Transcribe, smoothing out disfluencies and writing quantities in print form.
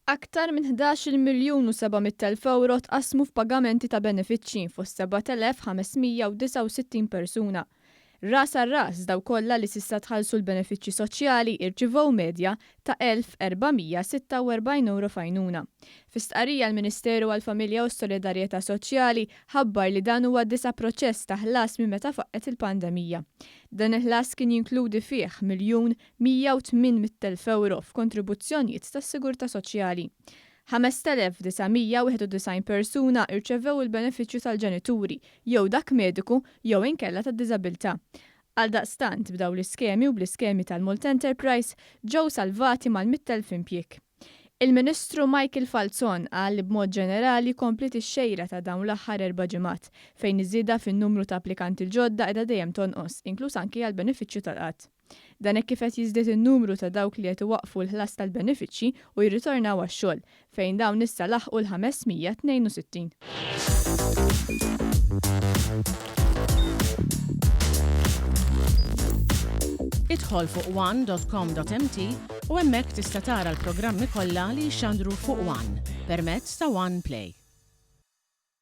Aktar minn 11-il miljun u 700,000 ewro tqassmu f'pagamenti ta' benefiċċji fost 7,569 persuna. Ras għal ras, dawk kollha li s'issa tħallsu l-benefiċċji soċjali irċivew medja ta' 1,446 ewro f'għajnuna. Fi stqarrija l-Ministeru għall-Familja u s-Solidarjetà Soċjali ħabbar li dan huwa d-disa' proċess ta' ħlas minn meta faqqgħet il-pandemija. Dan il-ħlas kien jinkludi fih miljun 108,000 ewro f'kontribuzzjonijiet tas-sigurtà soċjali. 5,991 persuna rċevew il-benefiċċju tal-ġenituri, jew dak mediku jew inkella tad-diżabilità. Għaldaqstant, b'dawn l-iskemi u bl-iskemi tal-Malta Enterprise ġew salvati mal-100,000 impjieg. Il-Ministru Michael Falzon qal li b'mod ġenerali kompliet ix-xejra ta' dawn l-aħħar erba' ġimgħat, fejn iż-żieda fin-numru ta' applikanti l-ġodda qiegħda dejjem tonqos, inkluż anki għall-benefiċċju tal-qgħad. Dan hekk kif qed jiżdied in-numru ta' dawk li qed iwaqqfu l-ħlas tal-benefiċċji u jirritornaw għax-xogħol, fejn dawn issa laħqu l-562. Idħol fuq one.com.mt u hemmhekk tista' tara l-programmi kollha li jixxandru fuq One permezz ta' One Play.